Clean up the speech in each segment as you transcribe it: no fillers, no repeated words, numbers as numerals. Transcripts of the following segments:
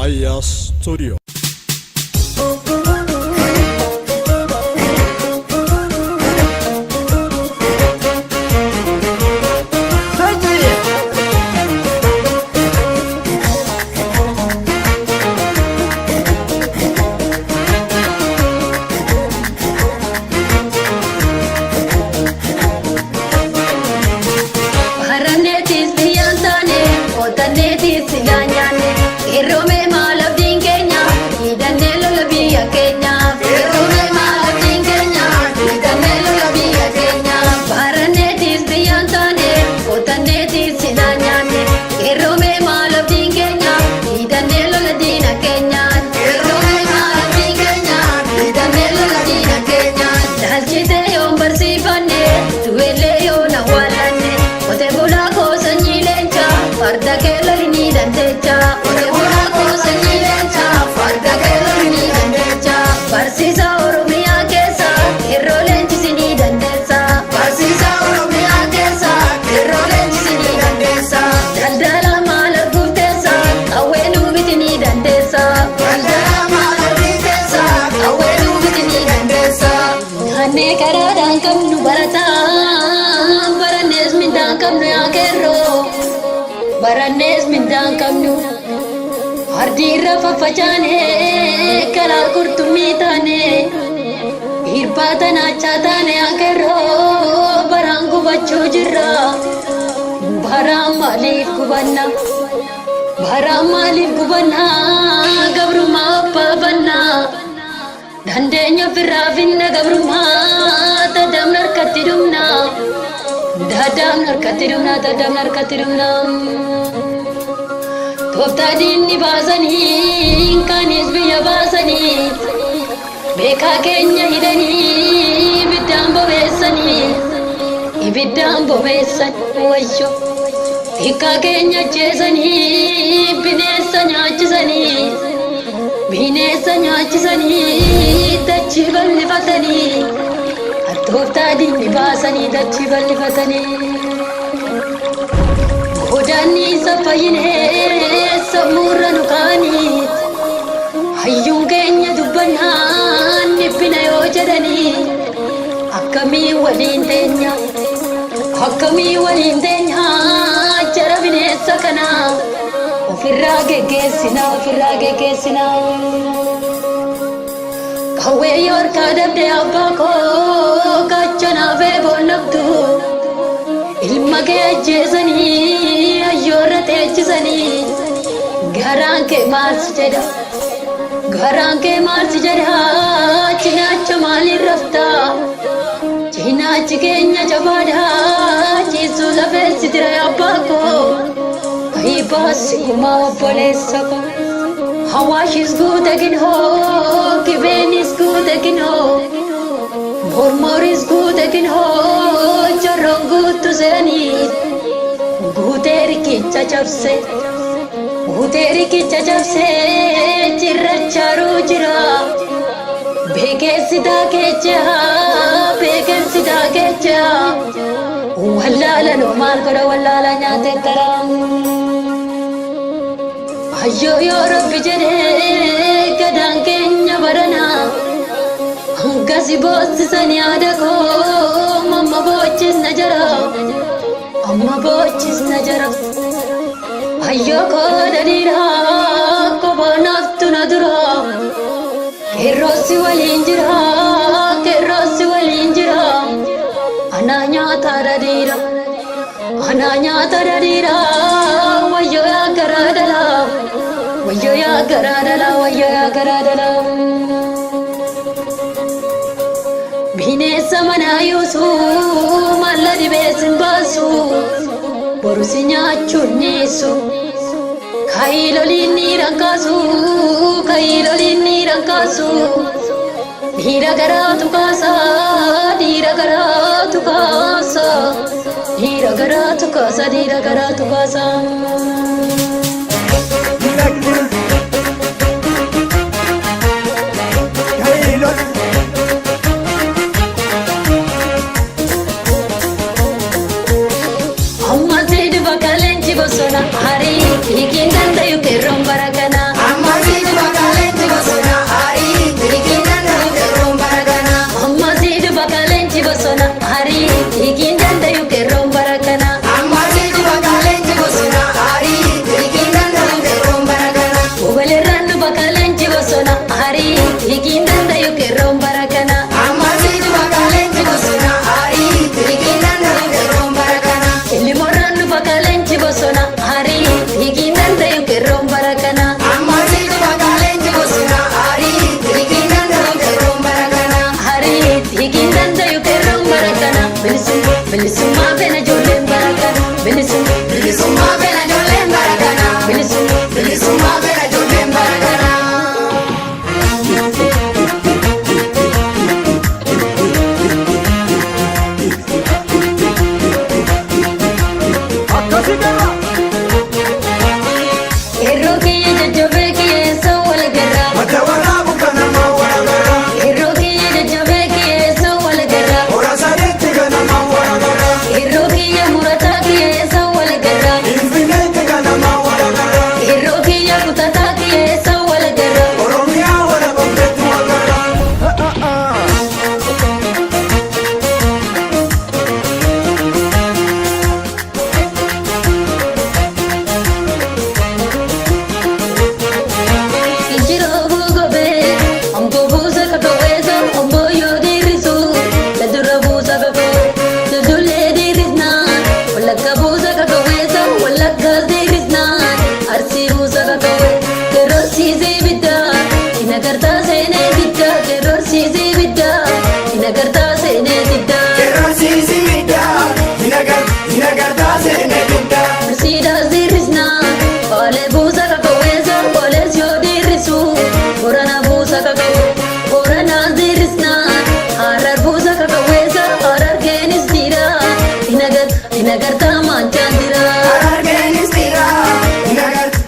Raayyaa Studio. Baranneetis biyyaan taane, qotanneetis silaa nyaanne, qeerroomee maal abdiin keenya, hidhannee lola biyya keenya. Qeerroomee maal abdiin keenya, hidhannee lola biyya keenya. Baranneetis biyyaan taane, qotanneetis silaa nyaanne, qeerroomee maal abdiin keenya, hidhannee lola diina keenya. Qeerroomee maal abdiin keenya, hidhannee lola diina keenya. Daalchitee yoon barsiifanne, du'ellee yoon awwaalanne. Qote bulaa koo sanyii leencaa, farda kee loli ni dandeecha. Qote bulaa koo sanyii leencaa, farda kee loli ni dandeecha. Barsiisa Oromiyaa keessa, qeerroo leenjisi ni dandeessa. Barsiisa Oromiyaa keessa, qeerroo leenjisi ni dandeessa. Daldala maal arguuf teessa, qawwee nuu miti ni dandeessa. Daldala maal arguuf teessa, qawwee nuu miti ni dandeessa. Nyaannee karaadhaan qabnu barataa, barannees mindaan qabnu yaa qeerroo, barannees mindaan qabnu. Ardii irra faffacaane, kalaa qurxummii taane, irbaata naachaa taane yaa qeerroo, baraan gubachuu jirra. Baraan maaliif gubanna? Baraan maaliif gubanna? Gabrummaa abbaa. Dandeenya ofirraa finna gabrummaa, dadhabna harkatti dhumna. Dadhabna harkatti dhumna, dadhabna harkatti dhumna. Tooftaa diinni baasanii, kaanis biyya baasanii, beekaa keenya hidhanii, ibiddaan bobeessanii, ibiddaan bobeessan wayyo. Hiikkaa keenya ajjeesanii, bineensa nyaachisanii, bineensa nyaachisanii, dachii bal'ifatanii, tooftaa diinni baasanii, dachii bal'ifatanii. Godaanni isa fayyinee sammuurra nu kaanii, hayyuun keenya dubbannaan dhiphina yoo jedhanii, akkamii waliin teenya, akkamii waliin teenya jara bineensa kana ofirraa geggeessina, ofirraa geggeessina. Qawwee yoo harkaa dabde abbaa koo gaachanaaf eeboon. Ilma kee ajjeesanii hayyoorra teechisanii, garaan kee maal si jedha, garaan kee maal si jedha, cinaacha maaliin raftaa, cinaachi keenya jabaadha, ciisuu lafeessi jira abbaa koo, kayii baasi gumaa obboleessa koo. Hawaashis guute ginhoo, Gibeenis guute ginhoo, Mormoris guute ginhoo, Jorroon guutu seanii, guutee riqicha cabse, guutee riqicha cabse, cirrachaaruu jira. Beekeessi daakecha, beekeessi daakecha, wallaala noo maal godha wallaala nyaatee taraa. Ayyoo yoo Rabbi jedhee gadaan keenya baranaa, hangasi boossisan yaada koo, amma boochisna jara, amma boochisna jara. Ayyoo koo dhaliira kophaa naaftu na dura, qeerroossi waliin jira, qeerroossi waliin jira, anaa nyaata dhadhiira, anaa nyaata dhadhiira, wayyoo yaa garaa dhalaa, wayyoo yaa garaa dhalaa, wayyoo yaa garaa dhalaa. Bineensa manaa yuusu malla dhibeessin baasu, boru si nyaachuun niisu. Kaayiloliin ni rakkaasu, kaayiloliin ni rakkaasu. Dhiira garaatu kaasa, dhiira garaatu kaasa, dhiira garaatu kaasa, dhiira garaatu kaasa. Amma si dhufa kaleenchi bosona harii, hiikiin dandayu qeerroon bara kana. jajjabee kiyyeessa wal garra. Madda waraabu kanama waraabara. Qeerroo kiyya jajjabee kiyyeessa wal garra. Hora sadeetti ganama waraabara. Qeerroo kiyya murataa kiyyeessa wal garra. Finfinneetti ganama waraabara. Qeerroo kiyya kutataa kiyyeessa wal garra. Oromiyaa waraabamteetti waraabara. Injiroo gobee, omboo buusa kakawweessa, omboo yoo dirrisu, ladurra buusa kakawwe, dudullee dirrisnaa, wallagga buusa kakawweessa, wallaggaas dirrisnaa, arsii buusa kakawwe, keroorsiisii biddaa, inagartaa seenee diddaa, keroorsiisii biddaa, inagartaa seenee diddaa. Qeerransiisi midhaa. Hinagartaa seenee diddaa. Arsiidhaas dirrisnaa, baalee buusa kakawweessa, baalees yoo dirrisu, Boorana buusa kakawwe, Booranaas dirrisnaa, Harar buusa kakawweessa, Harargeenis jira, hinagartaa maanchaan jira. Harargeenis dhiira.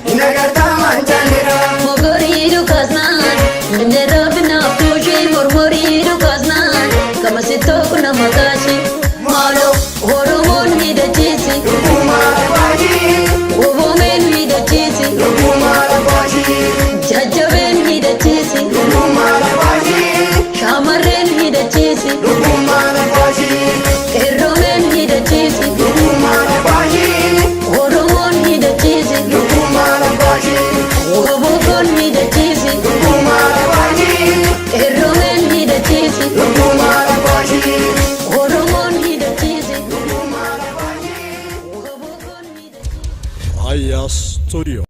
Hinagartaa maanchaan jira. Mogorii dhukaasnaan, mindeera binaaf tuushii, mormorii dhukaasnaan, gamasittoo kuna mataashii, Maaloo Oromoon hidhachiisi, dhuguma lafaashii. Oboomeen hidhachiisi, Dhuguma lafaashii. Jajjabeen hidhachiisi. Dhuguma lafaashii. Shamarreen hidhachiisi, Dhuguma lafaashii. qeerroomeen hidhachiisi, Dhuguma lafaashii. Oromoon hidhachiisi, Dhuguma lafaashii. Obokoon hidhachiisi, Dhuguma lafaashii. qeerroomeen hidhachiisi, Dhuguma lafaashii. Oromoon hidhachiisi, Dhuguma lafaashii. Obokoon hidhachiisi. Aya Studio.